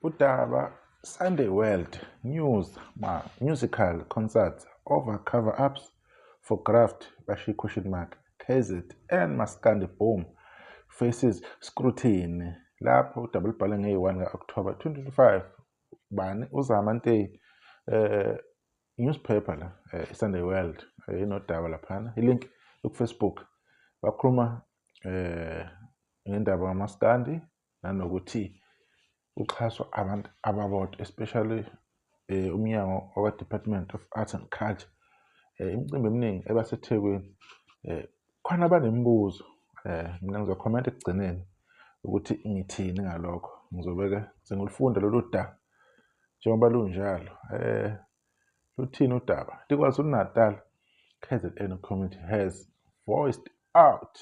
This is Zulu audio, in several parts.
Udaba Sunday World News ma musical concerts over cover-ups for graft bashiya question mark KZN Maskandi boom faces scrutiny. Lapho udaba lubhale ngeyi-1 ka-October 2025. Bani uZama Nteyi, newspaper la, iSunday World, inodaba laphana, ilink ku-Facebook. Bakhuluma ngendaba kaMaskandi nanokuthi uxhaswa abantu ababodwa, especially umnyango wakwa-Department of Arts and Culture. Imicimbi eminingi ebaseThekwini, khona abanemibuzo. Mina ngizokhomenta ekugcineni ukuthi ngithini ngalokho. Ngizobeke sengilufunda lolu daba njengoba lunjalo. Luthini udaba? The KwaZulu-Natal KZN community has voiced out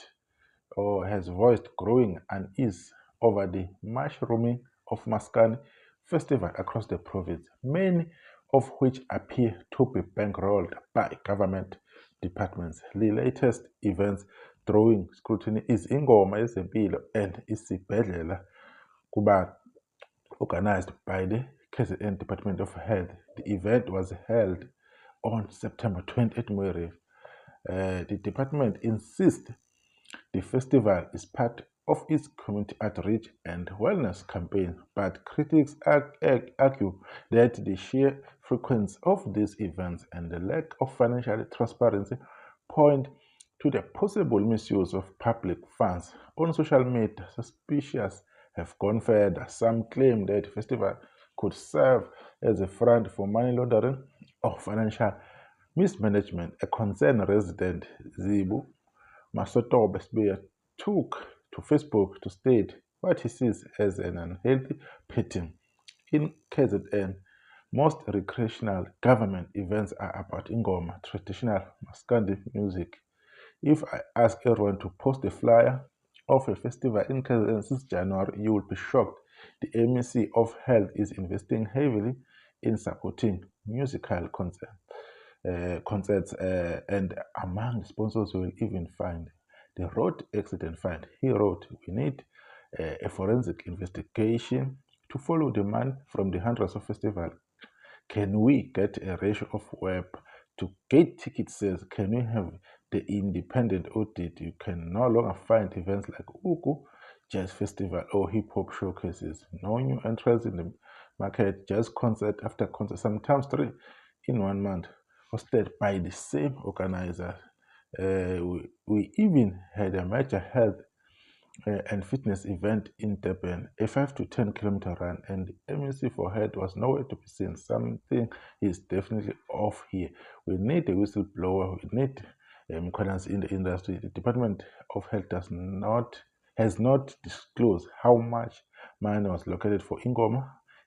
or has voiced growing unease over the mushrooming of Maskandi festival across the province, many of which appear to be bankrolled by government departments. The latest events drawing scrutiny is Ingoma Yezempilo and Isibhedlela Kubantu, organized by the KZN Department of Health. The event was held on September 20 at Mooi River. The department insists the festival is part of its community outreach and wellness campaign, but critics argue that the sheer frequency of these events and the lack of financial transparency point to the possible misuse of public funds. On social media, suspicions have gone further. Some claim that the festival could serve as a front for money laundering or financial mismanagement. A concerned resident, Zibu Masotobe Sibiya, took to Facebook to state what he sees as an unhealthy pattern. In KZN, most recreational government events are about Ingoma, traditional Maskandi music. If I ask everyone to post a flyer of a festival in KZN since January, you will be shocked. The MEC of Health is investing heavily in supporting musical concerts, and among the sponsors you will even find the Road Accident Fund. He wrote, "We need a forensic investigation to follow the money from the hundreds of festivals. Can we get a ratio of web to gate ticket sales? Can we have the independent audit? You can no longer find events like Ugu Jazz Festival or hip hop showcases. No new entrants in the market, just concert after concert, sometimes three in one month, hosted by the same organizer. We even had a major health and fitness event in Durban, a 5 to 10 kilometer run, and the MEC for Health was nowhere to be seen. Something is definitely off here. We need a whistleblower. We need Mkhwanazi in the industry. The Department of Health does not has not disclosed how much money was allocated for Ingoma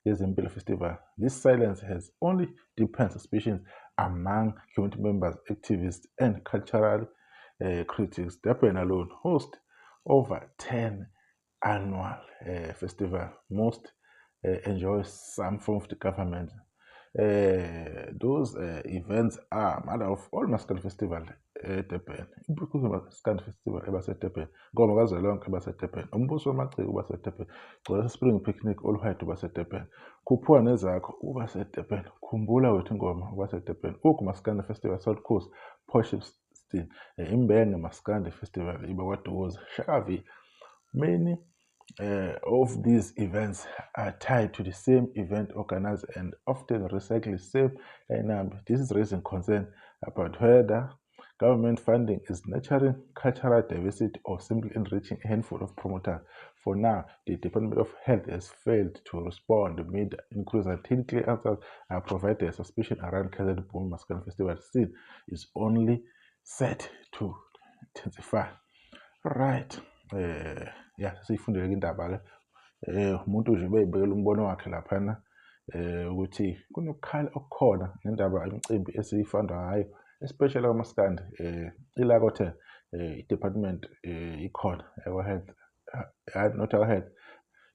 Yezempilo Festival. This silence has only deepened suspicions among community members, activists, and cultural critics. Durban alone hosts over 10 annual festival. Most enjoy some form of the government. Those events are mother of all Maskandi Festival eDurban, Impucuko Maskandi Festival ebaseDurban, Ngoma Kazwelonke ebaseDurban, Umbuso Wamaciko ubaseDurban, Gcwalisa Spring Picnic All White ubaseDurban, Khuphuka Nezakho ubaseDurban, Khumbula Wethu Ingoma ubaseDurban, Ugu Maskandi Festival South Coast, Port Shepstone, Imbenge Maskandi Festival iba KwaDukuza, Shakavi. Many of these events are tied to the same event organizer and often recycle the same lineup. This is raising concern about whether government funding is nurturing cultural diversity or simply enriching a handful of promoters. For now, the Department of Health has failed to respond to media inquiries until clear answers are provided. Suspicion around KZN Boom Maskandi Festival scene is only set to intensify. Right. Yeah, siyifundele indaba ke. Umuntu nje beyibekela umbono wakhe laphana ukuthi kunokukhala okukhona ngendaba imicimbi esiyifunda ngayo, especially kwaMaskandi, ila kothe i-department ikhona yakwa health, not yakwa health,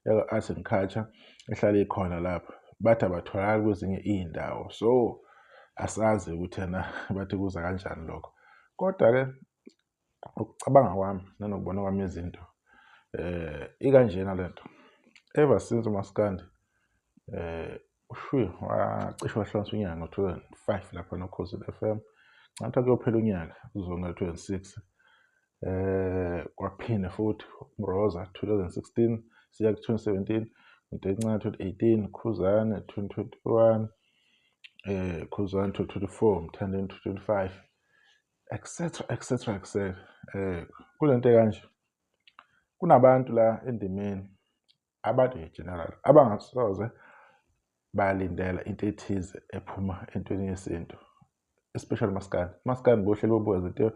yakwa arts and culture ehlala ikhona lapha, bathi abatholakali kwezinye iy'ndawo. So asazi ukuthi yena bathi kuza kanjani lokho, kodwa-ke ukucabanga kwami nanokubona kwami izinto ikanjena lento. Ever since uMaskandi Ushwi wacishe wahlukanisa unyaka ngo-2005 lapha noKhozi FM. Ngathi kuyophela unyaka kuzonga 2006. Kwaphinda futhi uMroza 2016 siya ku-2017, Ntencane 2018, Khuzani 2021, Khuzani 2024, Mthandeni 2025, etc etc etc. Kulento kanje kunabantu la endimeni, abantu nje general, abangasoze balindela into ethize ephuma entweni yesintu, especially maskandi. Maskandi bohleli bobuka izinto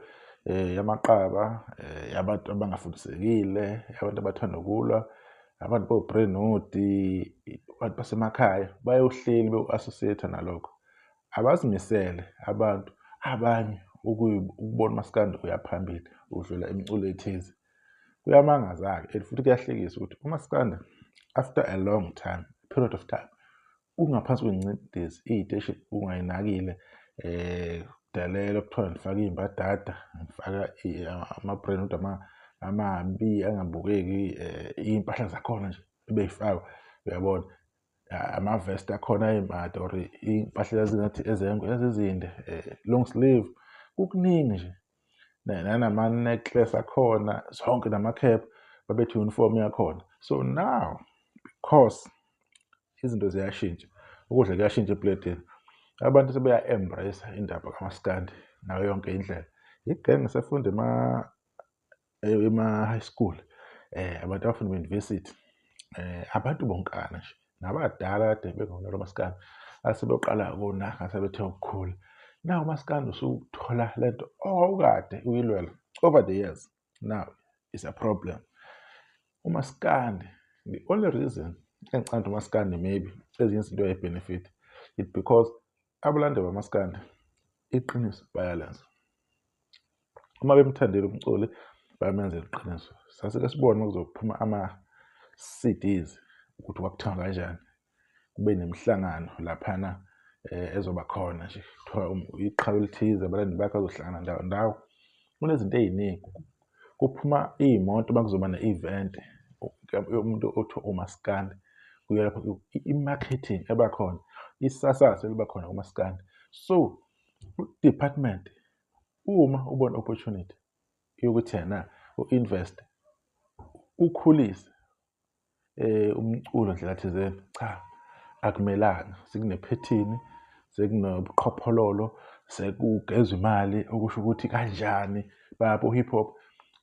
yamaqaba, yabantu abangafundisekile, abantu abathanda ukulwa, abantu bo-Brentwood, abantu basemakhaya bayohleli bewu-associate nalokho. Abazimisele abantu abanye ukubona umaskandi uyaphambili udlula imiculo ethize. Kuyamangaza-ke and futhi kuyahlekisa ukuthi umaskandi after a long time, period of time, ungaphansi kwengcindezi, iy'teshi ungayinakile, kudelela kuthiwa nifaka iy'mbadada, nifaka ama-brand amabi angabukeki, iy'mpahla zakhona nje ebey'fakwa, uyabona, amavesti akhona ayimade or iy'mpahla ezingathi ezengwe ezizinde, long sleeve, kukuningi nje. Nanama-necklace akhona, zonke nama-cap, babethe uniform yakhona. So now, because izinto ziyashintsha, ukudla kuyashintsha epletini, abantu sebeya-embrace indaba kamaskandi ngayo yonke indlela. Igenge esefunda ema-high school, abantu abafunda ema-university, abantu bonkana nje, nabadala kade bengona lo maskandi, asebeqala ukunaka, sebethe ukukhula. Now umaskandi usuthola lento owawukade uyilwela over the years. Now it's a problem. Umaskandi, the only reason engicabanga ukuthi umaskandi maybe ezinye izinto uyayi-benefit, it because abalandeli bamaskandi iqiniso bayalenza. Uma bemthandile umculi bayamenzela iqiniso. Sasike sibone uma kuzophuma ama-CDs ukuthi kwakuthengwa kanjani, kube nemihlangano laphana ezoba khona nje, kuthiwa iqhawe elithize abalandeli bakhe bazohlangana ndawo ndawo. Kunezinto ey'ningi, kuphuma iy'moto uma kuzoba ne-event, umuntu othi umaskandi, kuya lapho i-marketing ebakhona, isasasa eliba khona kumaskandi. So department uma ubona opportunity yokuthi yena u-invest, ukhulise umculo ndlela thizeni, cha, akumelanga sekunephethini, sekunobuqhophololo, sekugezwa imali, okusho ukuthi kanjani bapho hip hop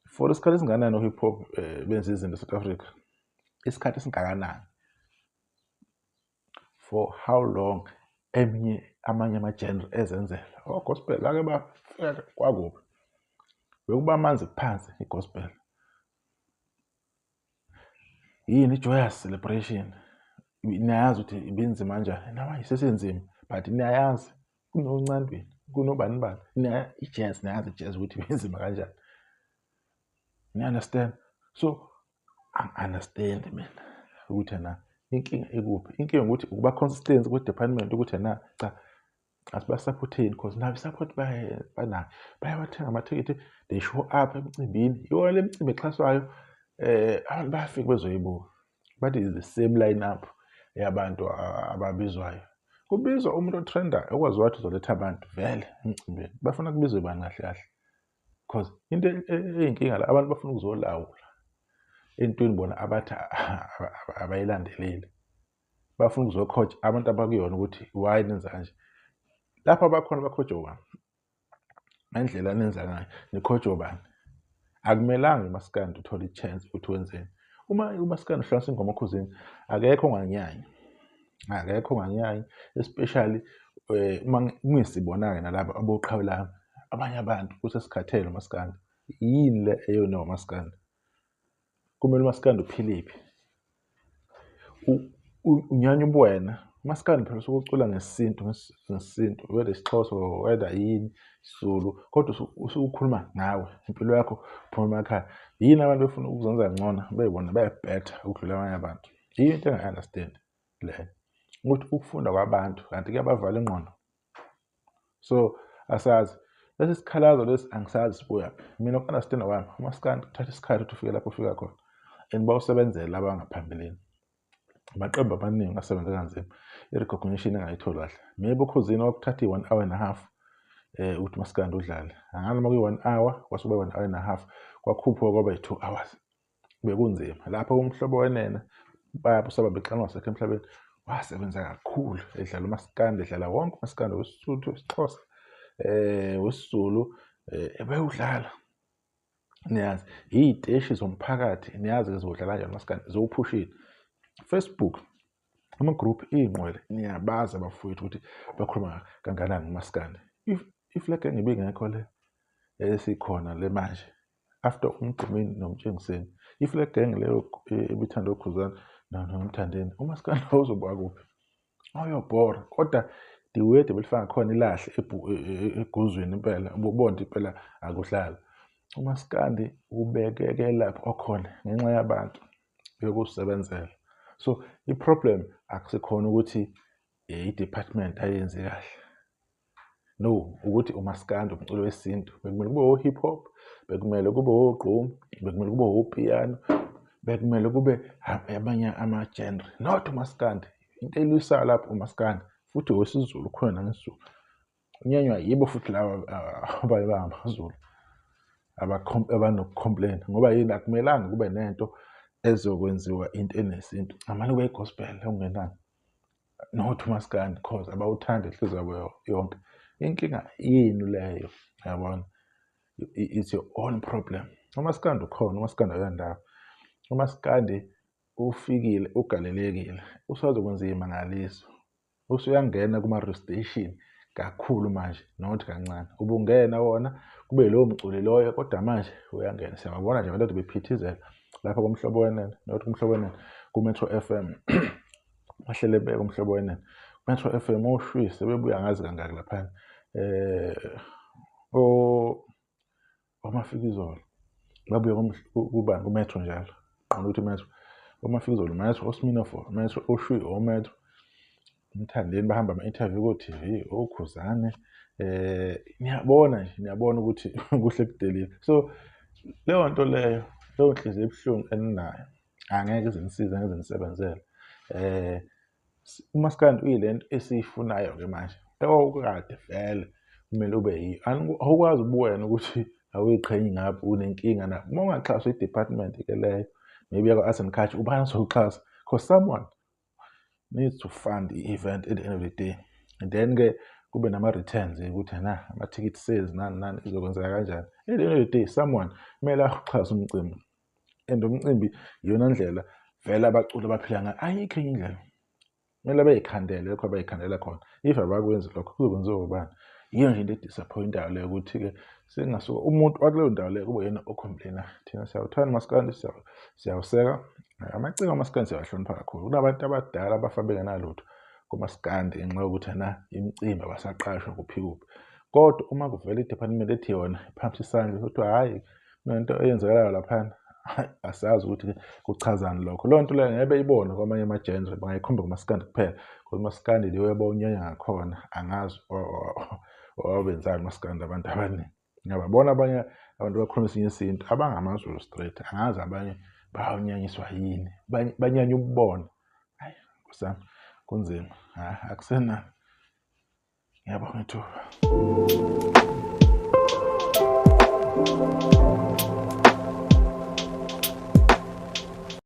for isikhathi esingakanani o-hip hop benza izinto e-South Africa, isikhathi esingakanani, for how long eminye amanye ama-genre ezenzela o-gospel ake bafika kwakuphi, bekuba amanzi phansi i-gospel. Yini i-joyous celebration, niyayazi ukuthi ibinzima kanjani, nawe isesenzima, but niyayazi kunoncandweni, kunobani bani, i-jazz, niyayazi i-jazz ukuthi ibinzima kanjani, ni-understand. So angi-understand mina ukuthi ena inkinga ikuphi. Inkinga ukuthi ukuba consistency kwe-department, ukuthi ena cha, asibasupporteni, because nabo i-support banayo, bayawathenga amathikithi, they show up emcimbini, iwona le micimbi exhaswayo, abantu bayafika bezoyibuka, but is the same line up yabantu ababizwayo. Kubizwa umuntu o-trendayo okwazi wathi uzoletha abantu vele emcimbini. Bafuna kubizwe bani kahle kahle? Because into eyinkinga la, abantu bafuna ukuzolawula entweni bona abathi abayilandeleli, bafuna ukuzokhoja abantu abakuyona ukuthi why nenza kanje. Lapho abakhona bakhojwa ubani? Ngendlela nenza ngayo nikhojwa ubani? Akumelanga umaskandi uthole i-chance ukuthi wenzeni. Uma umaskandi uhlanganisa ingoma okhuzeni, akekho onganyanyi, akekho onganyanyi, especially uma kungesibona-ke nalaba aboqhawe lami, abanye abantu kuthi sikhathele umaskandi. Yini le eyoniwa umaskandi? Kumele umaskandi uphilephi? Unyanya ubuwena. Umaskandi phela usuke ucula ngesintu, ngesintu, whether isiXhosa, whether yini, isiZulu, kodwa usuke ukhuluma ngawe, impilo yakho, uphuma emakhaya. Yini abantu befuna ukuzenza ngcono, bey'bona be-better ukudlula abanye abantu? Yiyo into engayi-understand leyo, ukuthi ukufunda kwabantu kanti kuyabavala ingqondo. So asazi lesi sikhalazo lesi, angisazi sibuyaphi. Mina uku-understand kwami, umaskandi kuthatha isikhathi ukuthi ufike lapho ufika khona, and bawusebenzela laba abangaphambilini. Amaqembu amaningi asebenze kanzima, i-recognition engayitholi kahle. Maybe oKhozini kwakuthatha i-one hour and a half ukuthi umaskandi udlale. Angazi noma kuyi-one hour, kwase kuba one hour and a half, kwakhuphuka kwaba yi-2 hours. Bekunzima. Lapho uMhlobo Wenene, ubaba usababa exanwa wasekho emhlabeni, wasebenza kakhulu edlala umaskandi, edlala wonke umaskandi wesiSuthu, wesiXhosa, wesiZulu, ebewudlala. Niyazi, iy'teshi zomphakathi niyazi-ke ziwudlala kanjani umaskandi, ziwuphushile. Facebook, ama-group iy'nqwele, niyabazi abafowethu ukuthi bakhuluma kangakanani ngomaskandi. If le genge ibingekho le esikhona le manje, after uMgqumeni noMtshengiseni, if le genge leyo ebithanda oKhuzani noMthandeni, umaskandi wawuzoba kuphi? Awuyobhora. Kodwa the way belifaka khona ilahle eguzwini impela, ububona ukuthi impela akudlalwa. Umaskandi ubekeke lapho okhona ngenxa yabantu yokusebenzela. So i-problem akusikhona ukuthi i-department ayenzi kahle. No, ukuthi umaskandi umculo wesintu bekumele kube o-hip hop, bekumele kube ogqom, bekumele kube opiyano, bekumele kube amanye ama-genre, not umaskandi. Into elwisayo lapho umaskandi, futhi wesiZulu khona nangesiZulu. Unyanywa yibo futhi laba abaye bangamaZulu abanoku-complain ngoba yini, akumelanga kube nento ezokwenziwa into enesintu, ngamane kube i-gospel okungenani. Not umaskandi cause abawuthandi inhliziyo yabo yonke. Inkinga yenu leyo, yabona, it's your own problem. Umaskandi ukhona, umaskandi awuyandawo, umaskandi ufikile, ugalelekile, usazokwenza iy'mangaliso, usuyangena kuma-radio station kakhulu manje, not kancane. Ubungena wona kube lowo mculi loyo, kodwa manje uyangena. Siyababona nje abantu kade bephithizela lapha kuMhlobo Wenene, not kuMhlobo Wenene, ku-Metro FM. Bahlele beka uMhlobo Wenene, Metro FM, oshwi sebebuya ngazi kangaki laphana. OMafikizolo babuya kubani, ku-Metro njalo, qonda ukuthi Metro, oMafikizolo Metro, oSminoff Metro, oshwi oMetro, uMthandeni bahamba ama-interview ko-TV, oKhuzane, niyabona nje, niyabona ukuthi kuhle kudelile. So leyo nto leyo, leyo nhliziyo ebuhlungu eninayo angeke ize nisize, angeke ize nisebenzele. Umaskandi uyilento esiyifunayo-ke manje, okade vele kumele ube yiyo. Awukwazi ubuwena ukuthi awuyiqhenyi ngapho, unenkinga na. Uma ungaxhaswa i-department-ke leyo, maybe yakwa-Arts and Culture, ubani ozokuxhasa? Because someone needs to fund i-event at the end of the day. And then-ke kube nama-returns ukuthi na ama-ticket sales nani nani izokwenzeka kanjani. At the end of the day, someone kumele awuxhase umcimbi. And umcimbi iyona ndlela vele abaculi abaphila ngayo, ayikho enye indlela. Kumele bey'khandele lokho abay'khandela khona. If abakwenzi lokho kuzokwenziwa ubani? Yiyo nje into e-disappoint-ayo leyo ukuthi-ke sengasuka umuntu wakuleyo ndawo leyo kube yena o-complain-ayo. Thina siyawuthanda umaskandi, siyawuseka. Amaciko amaskandi siyawahlonipha kakhulu. Kunabantu abadala abafa bengenalutho kumaskandi ngenxa yokuthi na imicimbi abasaqashwa kuphi kuphi. Kodwa uma kuvela i-department ethi yona iphakamisa isandla kuthiwa hhayi kunento eyenzakalayo laphana, hhayi asazi ukuthi kuchazani lokho. Leyo nto leyo ngeke beyibone kwamanye ama-genre, bangayikhomba kumaskandi kuphela. Ngoba umaskandi the way abawunyanya ngakhona, angazi wabenzani umaskandi abantu abaningi. Ngiyababona abanye abantu abakhuluma esinye isintu abangamaZulu straight, angazi abanye bayawunyanyiswa yini, banyanya ukubona. Hhayi Nkosi yami, kunzima, hhayi akusenani. Ngiyabonga ithuba.